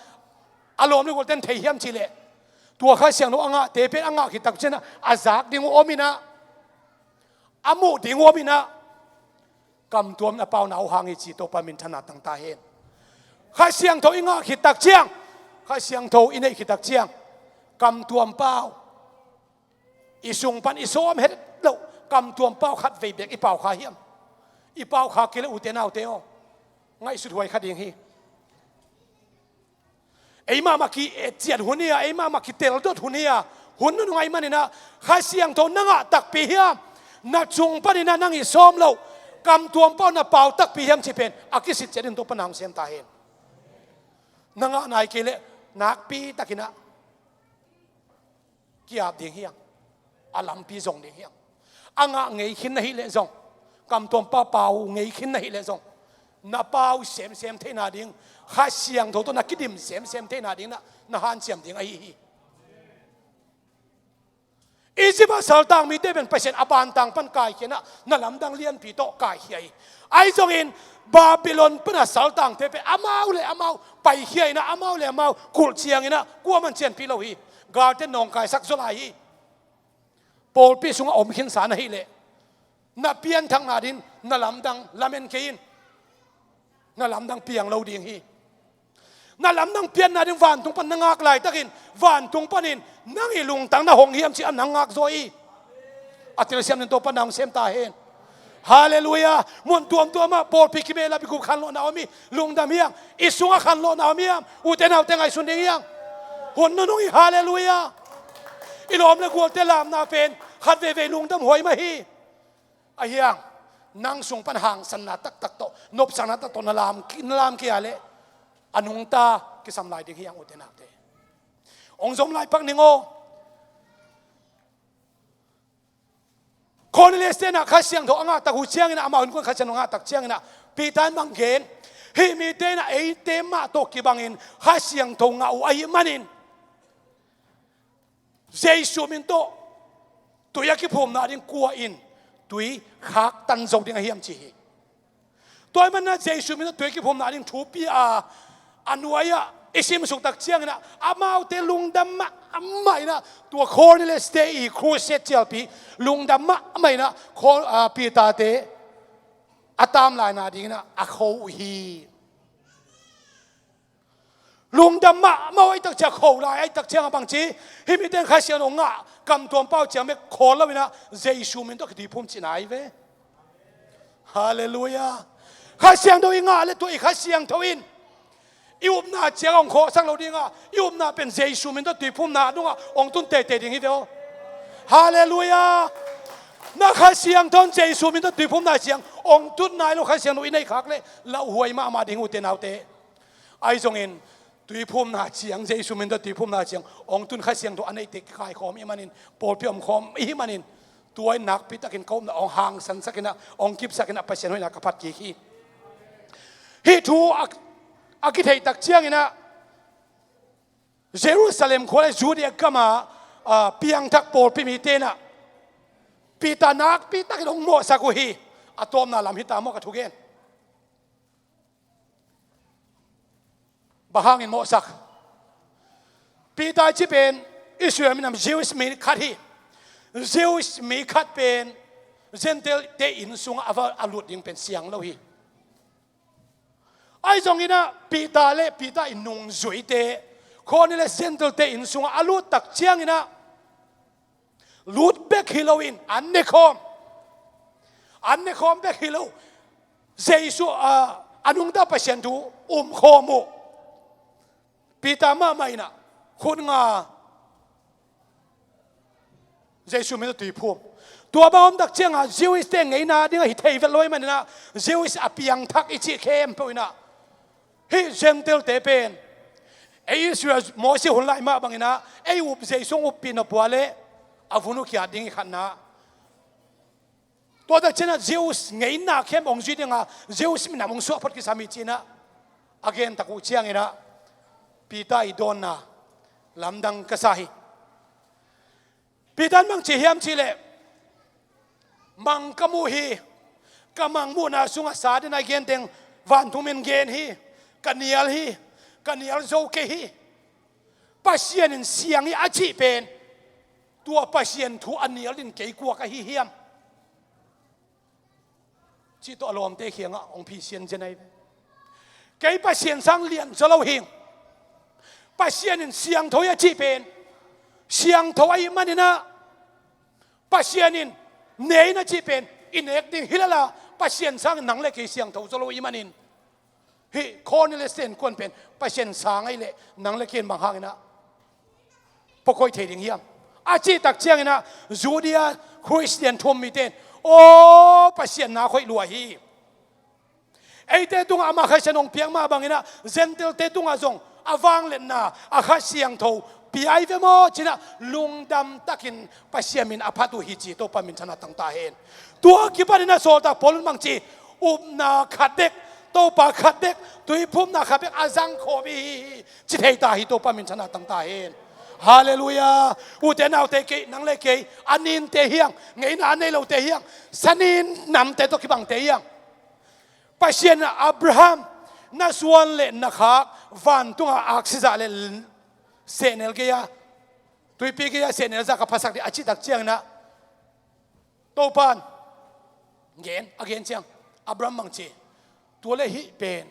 a lawm le gualten thei hiam cihleh, tua Kha Siangtho a ngahte pen a ngah khit tak cianginah a zak ding uh om inah, a muh ding uh om inah, kamtuam in a pau na uh hang hi ci. Topa minthanna tang ta hen. Kha Siangtho i ngah khit tak ciang, Kha Siangtho i neih khit tak ciang, kamtuam pau, i sung pan i sawm het loh kamtuam pau khat vei bek i pau kha hiam? I pau kha kei le, ute naute aw, ngaihsut huai kha ding hi. Eimah mah ki-etcian hun hi a, eimah mah kiteldot hun hi a, hun nunung ahih maninah, Kha Siangtho na ngah takpi hiam? Na sung paninah nang i sawm loh kamtuam pau na pau takpi hiam cih pen a kisit ciat in Topa na hong sem ta hen. Na ngah nai kei leh nakpi takinah ki-ap ding hi hang. A lampi zong ding hi hang. A ngah ngei khin na hih leh zong, kamtuam pau pau ngei khin na hih leh zong, na pau semsem theihna ding, Kha Siangtho tawh na kidim semsem theihna ding na, na hanciam ding ahi hi. Egypt ah saltang mite pen Pasian a bantang pan kaikhianah na lamdang lianpi tawh kaikhia hi. Ahi zongin Babylon pana saltangte pen amau le amau paikhia inah, amau le amau kulh cianginah kuaman cianpih lo hi. Galte nawngkaisak zaw lai hi. Pawlpi sungah om khinsa na hih leh, na pianthakna ding na lamdang lamen kei in. Na lamdang piang lo ding hi. Na lamdang pianna ding vantung pan na ngak laitakin, vantung panin nang i lungtang na hong hiam cih a nang ngak zaw hi. A telsiam ding Topa na hong sem ta hen. Halleluiah. Mun tuamtuamah pawlpi kibehlap i gup khanlawhna om hi. Lungdam hi hang. I sungah khanlawhna om hi hang. Ute naute, ngaihsun ding hi hang. Hun nunung hi. Halleluiah. I lawm le gualte lamna pen khat veivei lungdam huai mah hi. Ahi hang, nang sung pan hangsanna taktak tawh, nopsakna taktak tawh na lam ki-, na lam kei a leh, a nungta kisam lai ding hi hang, ute naute. Hong zom lai pak ning aw. Cornelius tenah Kha Siangtho a ngah tak uh cianginah, amau innkuan Kha Siangtho a ngah tak cianginah, Peter in bang gen, Hih mite in ah eite mah tawh kibangin Kha Siangtho ngah uh ahih manin, Jesu min tawh tui a kiphumna ding kua in tui khaktan zo ding a hiam ci hi. Tua ahih manin ah Jesu min tawh tui a kiphumna ding thu pia a, a nuai-ah i simsuk tak ciangin ah amaute lungdam mahmah in ah, tua Cornelius-te i crusade cialpi lungdam mahmah in ah, Cor-, a, Peter-te a tamlaina dingin ah a kho uh hi. Lungdam mahmah uh ahih tak ciang, kho lai ahih tak ciang a bang ci, hih mite in Kha Siangtho ngah, kam tuam pau ciang bek khawl lo in ah Jesu min tawh kitui phum cihna hi ve. Halleluiah. Kha Siangtho i ngah leh tua i Kha Siangtho in i upna ciang hong khawhsak lo ding a, i upna pen Jesu min tawh tui phumna dongah hong tun teitei ding hi ve aw. Halleluiah. Na Kha Siangtho in Jesu min tawh tui phumna ciang hong tun nai lo, Kha Siangtho i neih khak leh lauhuai mahmah ding uh, ute naute. Ahi zongin tui phumna ciang, Jesu min tawh tui phumna ciang hong tun Kha Siangtho a neihte kikaikhawm i hih manin, pawlpi ah omkhawm i hih manin, tua in nakpi takin ka upna hong hangsansak in ah, hong kipsak in ah Pasian hoihna ka phat kik hi. Hih thu a, a kitheih tak ciangin ah Jerusalem khua le Judea gam a, a, piangthak pawlpi mite in ah Peter nakpi takin hong mawhsak uh hi. A tawpna lam hi ta maw ka thugen? Bang hangin mawhsak? Peter i cih pen Israel minam Jewish mi khat hi. Jewish mi khat pen Gentile-te inn sungah a va a lut ding pen siang lo hi. Ahi zongin ah Peter le Peter i nungzuite Cornelius Gentile-te inn sungah a lut tak ciangin ah lut bek hi loin an nekhawm, an nekhawm bek hi lo, Jesu, a, a nungta Pasian thu umkhawm uh. Peter mahmah in ah khut nga, Jesu min tawh tui phum. Tua bang om tak ciangah Jewish-te ngeina dingah hi thei vet lo ahih manin ah, Jewish a piangthak i cih khempeuh in ah, hih Gentile-te pen ei Israel Moses hun lai mah bangin ah ei up, Jesu hong uppih nop uh leh a vun uh kiat ding hi khatna. Tua tak ciangin ah Jews ngeina khempeuh hong zui ding a, Jews minam hong suah phot kisam hi ci-in ah a gen tak uh ciangin ah Peter i dawnna lamdang ka sa hi. Peter in bang ci hiam cih leh, mang ka mu hi. Ka mang muhna sungah Satan a i gen teng vantung min gen hi. Ka nial hi. Ka nial zo kei hi. Pasian in siang hi a cih pen, tua Pasian thu a nial in kei kua ka hi hiam? Cih tawh a lawmte kiangah hong phisian zen ahi ve. Kei Pasian sang lian zaw lo hing. Pasian in siangtho hi a cih pen, siangtho ahih manin ah, Pasian in ne in a cih pen i nek ding hi lel a, Pasian sangin nang le kei siangtho zaw lo ahih manin, hih Cornelius-te innkuan pen Pasian sang ahih leh nang le kei in bang hangin ah pawkoih thei ding hiam? A cih tak ciangin ah Judea Khristian thu-um mite in, aw, Pasian nak hoih lua hi. Eite tungah amah Kha Siangtho hong piak mah bangin ah Gentile-te tungah zong a vangliatna, a Kha Siangtho pia hi ve maw ci-in ah lungdam takin Pasian min a phat uh hi ci, Topa minthanna tang ta hen. Tua kipanin ah sawltak Paul in bang ci, upna khat bek, Topa khat bek, tuiphumna khat bek a zangkhawm hi, hi, hi ci thei ta hi, Topa minthanna tang ta hen. Halleluiah. Ute naute, kei, nang le kei a ninte hi hang, ngeina a nei lote hi hang, sa nin namte tawh kibangte hi hang. Pasian in ah Abraham na suan le na khak vantungah aksi zah le sehnel gei-a, tuipi gei-a sehnel zah ka phasak ding a cih tak ciangin ah Topa in gen, a gen ciang Abraham bang ci, tua leh hih pen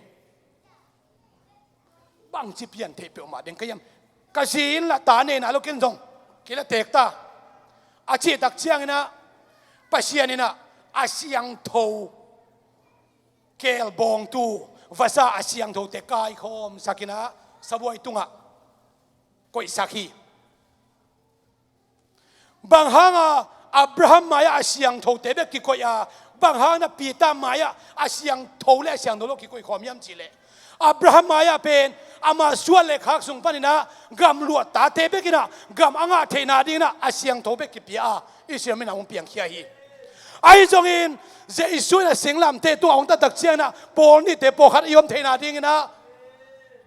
bangci pian theih peuhmah ding ka hiam? Ka zi in lah ta nei nai lo, ken zong kei lah teek ta, a cih tak ciangin ah Pasian in ah a siangtho keelbawngtu vasa a siangthote kaikhawmsak in ah sabuai tungah koihsak hi. Bang hanga Abraham mai-ah a siangthote bek kikoih a, bang hangin ah Peter mai-ah a siangtho le a siangtho lo kikoih khawm hiam cih leh, Abraham mai-ah pen ama suan le khak sung panin ah gamluah tate bekin ah gam a ngah theihna dingin ah a siangtho bek kipia a, Israel minam hong piangkhia hi. Ahi zongin Jesu in a singlamteh tungah hong tattak ciangin ah, pawl nihte pawlkhat i om theihna dingin ah,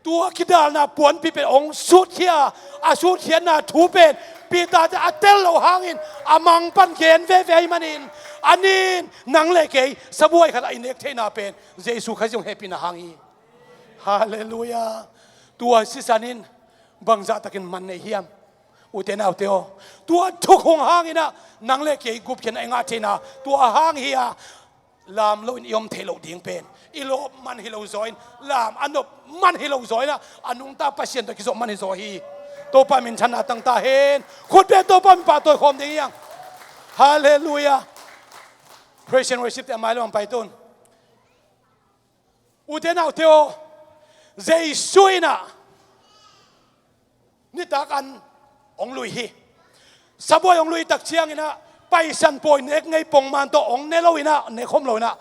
tua kidalna puanpi pen hong sutkhia, a sutkhiatna thu pen Peter te a tel loh hangin a mang pan gen veve ahih manin, a nin nang le kei sabuai khat a i nek theihna pen Jesu Khazih hong hehpihna hang hi. Halleluiah. Tua sisan in bangzah takin man nei hiam? Ute naute aw, tua thukhun hangin ah nang le kei gupkhiatna i ngah theihna tua hang hi a, lam loin i om thei loh ding pen i lawp man hi lo zaw in, lam a nop man hi lo zaw in ah, a nungta Pasian tawh kizop man hi zaw hi. Topa minthanna tang ta hen. Khut beng Topa min pahtawi khawm ding hi hang. Halleluiah. Praise and worship te a mai lo ang pai tun. Ute naute aw, Jesu in ah nitak an hong lui hi. Sabuai hong lui tak ciangin ah, Paisan pawi nek ngei pongman tawh hong ne lo in ah, nek khawm lo in ah,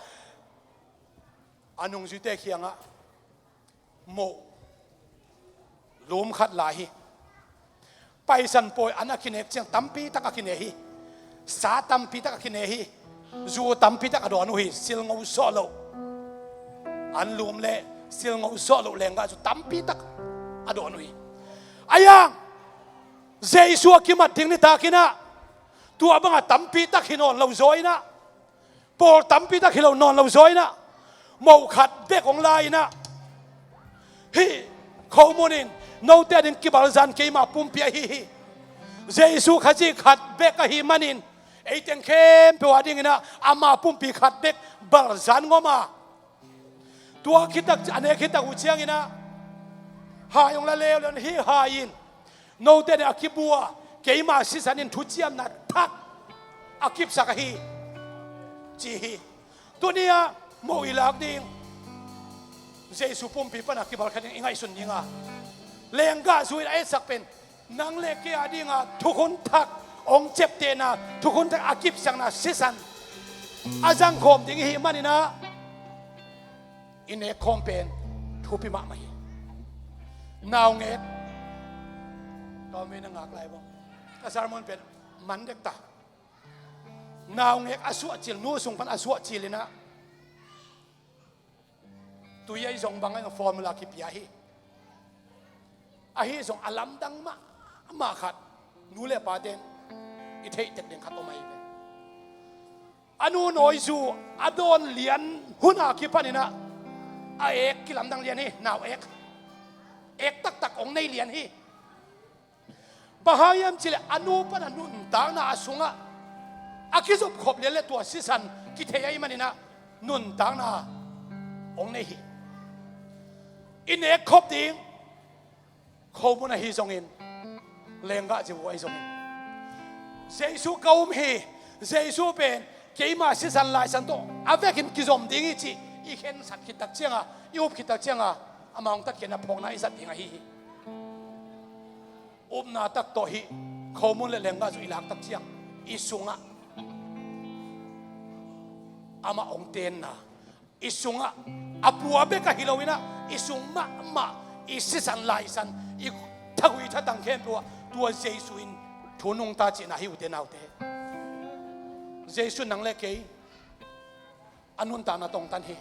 a nungzuite kiangah moh lum khat la hi. Paisan pawi an a kinek ciang tampi tak a kine hi. Sa tampi tak a kine hi. Zu tampi tak a dawn uh hi, silngo sawh loh. An lum le silngo sawh loh lenggah zu tampi tak a dawn uh hi. Ahi hang Jesu a kimat ding nitak in ah, tua bangah tampi tak hi nawn lo zaw in ah, pawl tampi tak hi lo nawn lo zaw in ah, moh khat bek hong la in ah, hih khomun in note ading kibalzan keima pumpi ahi hi. Jesu Khazih khat bek ahih manin, ei teng khempeuh a dingin ah ama pumpi khat bek balzan ngom a, tua khit tak, a nek khit tak uh ciangin ah, hai hong la leuleu in, hih hai in note ading a kibu a, keima sisan in thuciamna thak a kipsak ahi, ci hi. Tuni ah moh i lak ding, Jesu pumpi pan a kibalkha ding i ngaihsun ding a, lenggah zu in a etsak pen nang le kei a ding a thukhun thak hong ciaptehna, thukhun thak a kipsakna sisan a zangkhawm ding i hih manin ah, i nek khawm pen thupi mahmah hi. Naungek, ka om ve na ngak lai bang, ka sermon pen man dek ta. Naungek a suah cil, nu sung pan a suah cil in ah, tui a i zong bang a i zong formula kipia hi. Ahi zong a lamdang mahmah khat, nu le pa ten i theih tek ding khat om ahi ve. A nu nawizu a dawn lian hun a kipan in ah, a ek kilamdang lian hi, nau ek. Ek taktak hong nei lian hi. Bang hang hiam cih leh a nu pan a nuntakna a sungah a kizop khop lian le tua sisan kithei ahih manin ah nuntakna hong nei hi. I nek khop ding, khomun ahi zongin, lenggah zibu ahi zongin, Jesu ka um hi, Jesu pen keima sisan laisan tawh a vekin kizom ding hi cih i khensat khit tak ciang a, i up khit tak ciang a, amah hong tatkhiatna phawkna i zat ding ahi hi. Upna tak tawh hih khomun le lenggah zu i lak tak ciang, i sungah amah hong tenna, i sungah a pua bek ahi lo in ah, i sung mahmah, i sisan laisan, i thagui thatang khempeuh ah tua Jesu in thu nungta cihna hi, ute naute. Jesu nang le kei a nuntakna tawh hong tan hi.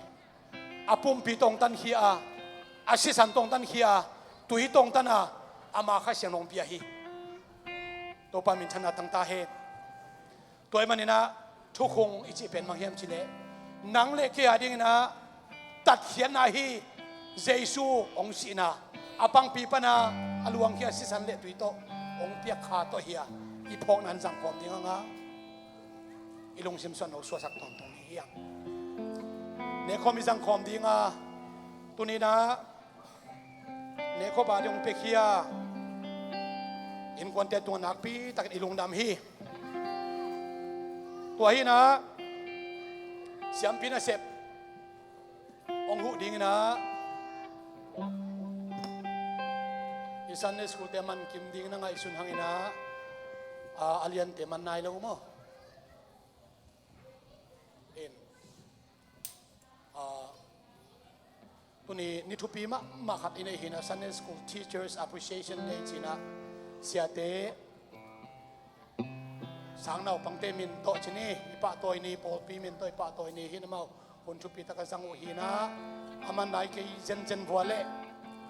A pumpi tawh hong tankhia a, a sisan tawh hong tankhia a, tui tawh hong tan a, ama Kha Siangtho hong pia hi. Topa minthanna tang ta hen. Tua ahih manin ah thukhun i cih pen bang hiam cih leh, nang le kei a dingin ah tatkhiatna hi. Jesu hong sihna, a pangpi pan a, a luangkhia sisan le tui tawh hong piak kha tawh hi a, i phawkna in zangkhawm ding a ngah. I lungsim suan lo suaksak tawntung ni hiam? Nekhawm i zangkhawm ding a, tuni in ah nekhawm a ding hong piakhia innkuante tungah nakpi takin i lungdam hi. Tua hi in ah siampi nasep hong huh ding in ah, i Sunday school te man kim ding na ngaihsun hang in ah, a, a liante man nai lo maw? In, a, tuni ni thupi mahmah khat i neih hi in ah, Sunday School Teachers Appreciation Day ci in ah, siate Sang naupangte min tawh ci ni, i pahtawi ni, pawlpi min tawh i pahtawi ni hi in amau hun thupi taka zang uh hi in ah, a man nai kei zenzen vua leh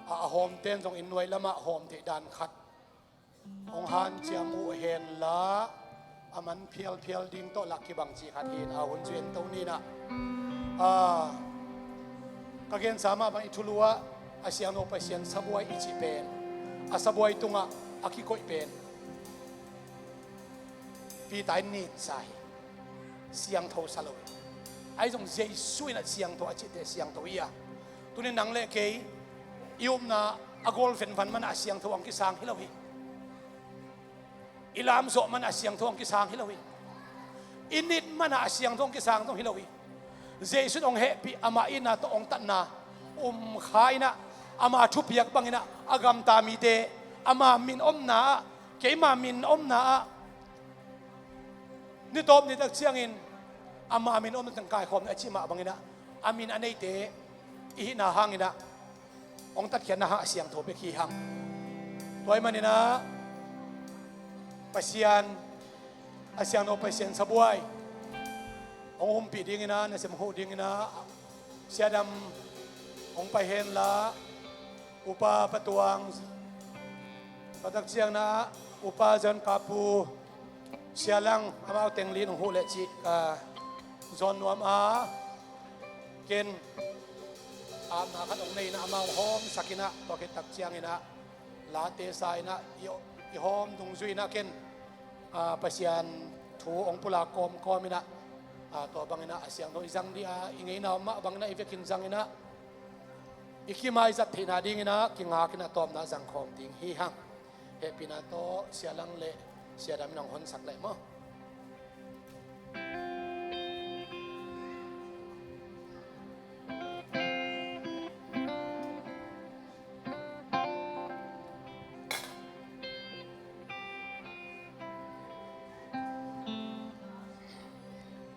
a, a hawmte'n zong i nuai lamah hawm theih dan khat hong hanciam uh hen la, a man phialphial ding tawh lah kibang cih khat hi in ah, hun zui en to ni in ah. Ah, ka gensa mah bang i thulu ah a siangtho Pasian sabuai i cih pen, a sabuai tungah a kikoih pen Peter in ninsa hi. Siangtho sa lo hi. Ahi zong Jesu in ah siangtho a cihte siangtho hi a. Tuni nang leh kei i upna a gol venvan man ah a siangtho hong kisang hi lo hi. I lamzawh man ah a siangtho hong kisang hi lo hi. I nit man ah a siangtho hong kisang zong hi lo hi. Jesu in hong hehpih, amah itna tawh hong tatna um kha in ah, ama thupiak bang in ah a gamta mite, ama min omna ah, keima min omna ah, ni tawp ni tak ciangin ama min omna teng kaikhawm ni a cih mah bang in ah, a min a neite i hihna hang in ah hong tatkhiatna hang a siangtho bek hi hang. Tua ahih man in ah Pasian, a siangtho Pasian sabuai hong humpih ding in ah, nasem huh ding in ah, Sia Dam hong pai hen la, Upa Pa Tuang, tua tak ciang in ah Upa John Kapu, Sia Lang, amau teng li in hong huh leh cih ka zawn nuam a, ken apna khat hong nei in ah amau hawmsak in ah, tua khit tak ciang in ah late sa in ah, i, i hawm dungzui in ah ken, ah, Pasian thu hong pulak kawmkawm in ah, ah, tua bang in ah a siangtho i zang ding a, i ngeina om mah bang in ah i vekin zang in ah, i kimai zat theihna ding in ah kingak in ah tawpna zangkhawm ding hi hang. Hehpihna tawh Sia Lang leh Sia Dam in hong honsak leh maw.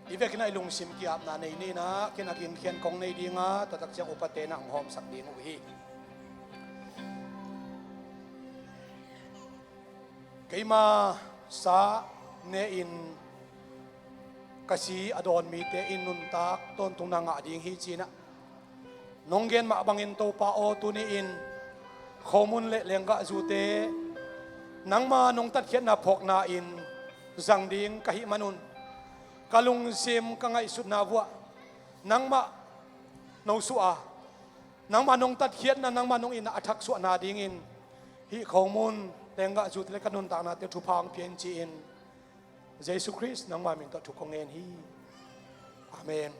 I vekin ah i lungsim ki-apna nei ni in ah, ken a gingkhian kong nei ding a, tua tak ciang upate in ah hong hawmsak ding uh hi. Keima sa ne-in ka si a dawn mite in nuntak tawntungna ngah ding hi ci-in ah, nong gen mah bangin Topa aw, tuni-in khomun le lenggahzute nangma nong tatkhiatna phawkna in zang ding ka hih manun, ka lungsim ka ngaihsutna vuah nangmah no suah a, nangmah nong tatkhiatna, nangmah nong itna a thaksuahna dingin hih khomun lenggahzute le ka nuntaknate thupha hong pia in ci-in Jesu Khrist nangma min tawh thu kong ngen hi. Amen.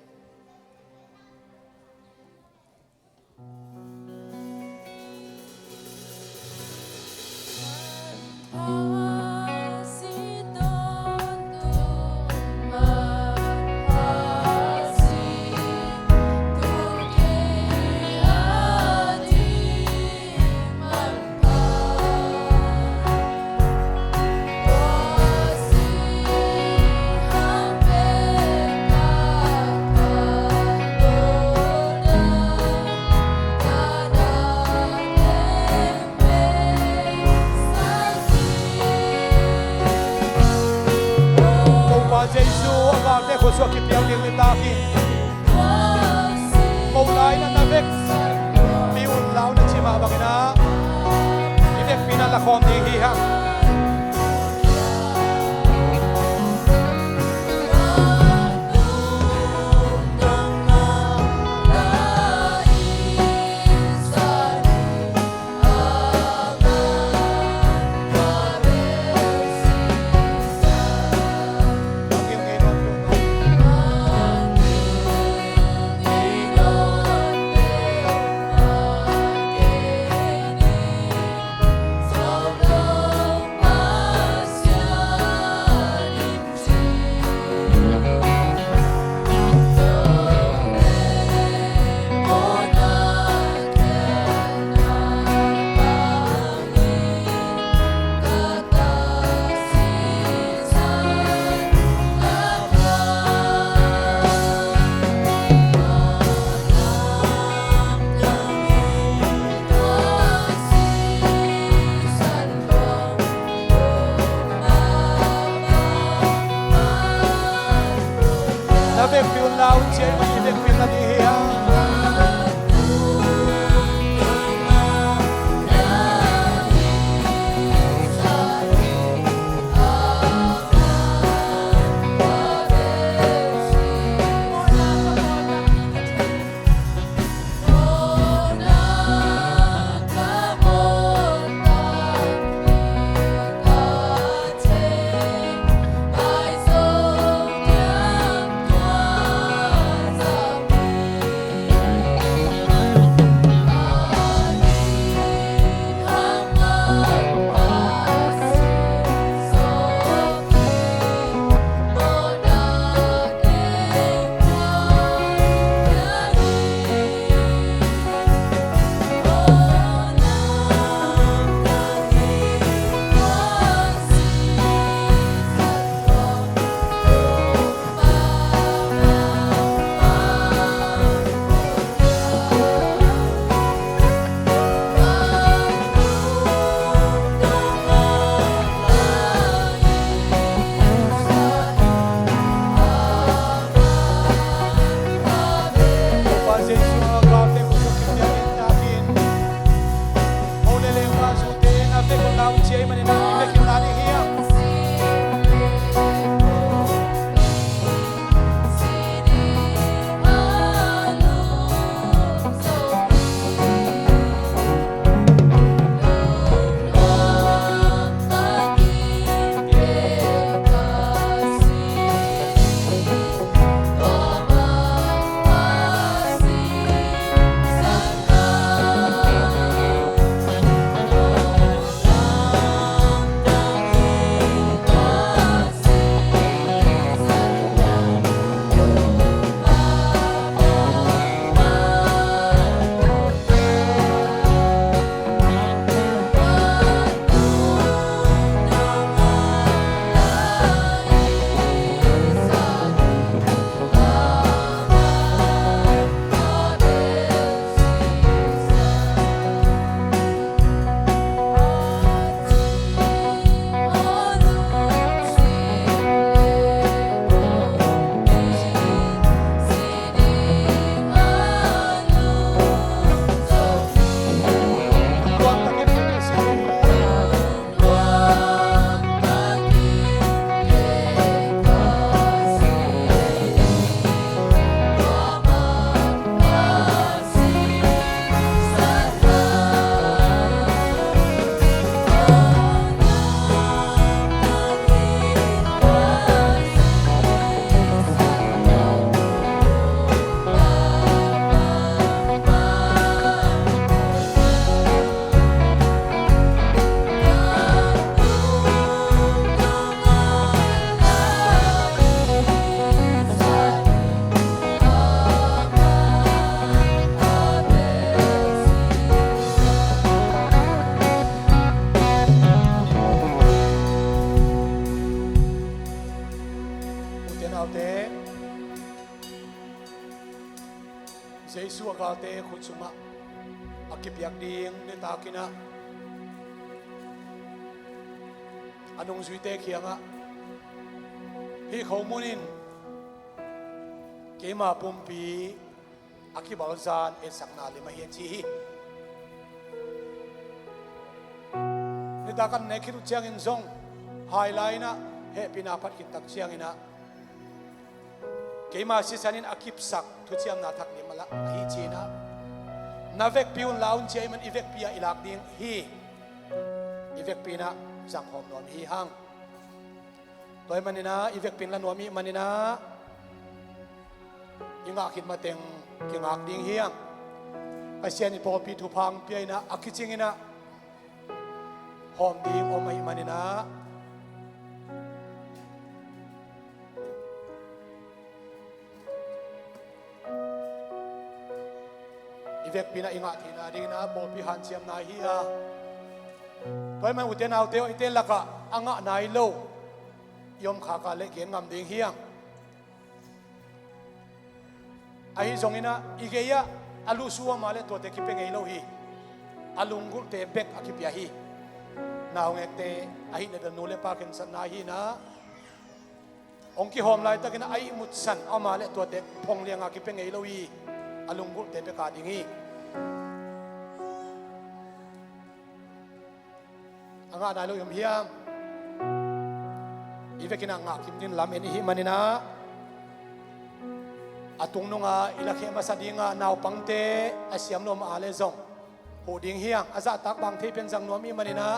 Topa Jesu a valte khuasuah kipial ding nitak in mo lai na na vek mi un lau na ci mah bangin ah i vekpi na la khawm ding hi hang. Ciai mah i vekpi na ding hi hang. Ute naute, Jesu a galte khut sungah a kipiak ding nitakin ah a nungzuite kiangah hih khomun in keima pumpi a kibalzan etsakna lim ahi a ci hi. Nitak an nek khit uh ciangin zong hai lai-in ah hehpihna phat khit tak ciangin ah keima sisan in a kipsak thuciamna thak lim a lah ahi ci-in ah, na vekpi un la un ci ahih man i vekpi ah i lak ding hi. I vekpi in ah zang khawm nuam hi hang. Tua ahih manin ah i vekpi in la nuam ahih manin ah i ngah khit mateng kingak ding hi hang. Pasian in pawlpi thupha hong pia in ah a kicing in ah hawm ding om ahih manin ah i vekpi in ah i ngah theihna dingin ah pawlpi hanciamna hi a, tua ahih man ute naute aw, eite lakah a ngah nai lo i om khak a leh gen ngam ding hi hang. Ahi zongin ah i gei ah a lusu a om a leh tuate kipia ngei lo hi. A lunggulhte bek a kipia hi. Naungekte ahih na bel nu le pa khensatna hi in ah Hong kihawm laitakin a ihmutsan, amah le tuate phong lianga kipia ngei lo hi. A lunggulhte pia ka ding hi. A ngah nai lo i om hiam? I vekin a ngah kim ding lam en i hih maninah, a tungnunga i lakhia masa dinga naupangte a siam lo mah a le zong huh ding hiang. A zahtak bang thei pen zang nuam i hih maninah,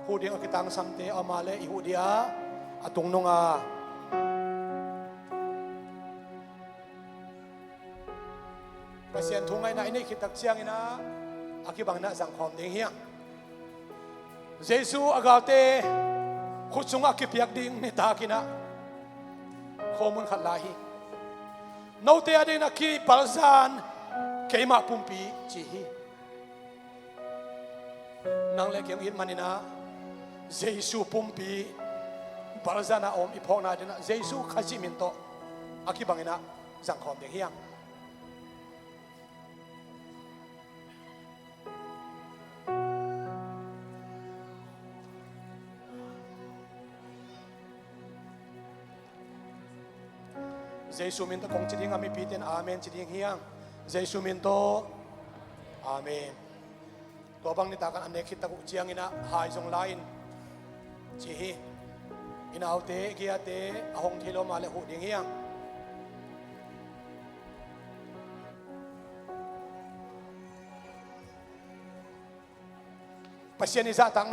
huh ding a kitangsamte amah le i huh dia, a tungnunga Pasian thu ngaihna i neih khit tak cianginah, a kibanginah zangkhawm ding hiang. Jesu a galte khut sungah kipiak ding nitakinah, khuamun khat lai hi. Note a dinginah kibalzan keimah pumpi ci hi. Nang le kei hong it maninah, Jesu pumpi balzana om i phawkna dinah, Jesu Khazih min tawh a kibanginah zangkhawm ding hiang. Jesu min tawh kong ci ding a, mipite in amen ci ding hiang. Jesu min tawh, amen. Tua bang nitakan a nek khit tak uh cianginah hai zong la-in ci hi. I naute, i geite a hong thei lo mah le huh ding hiang. Pasian i zahtak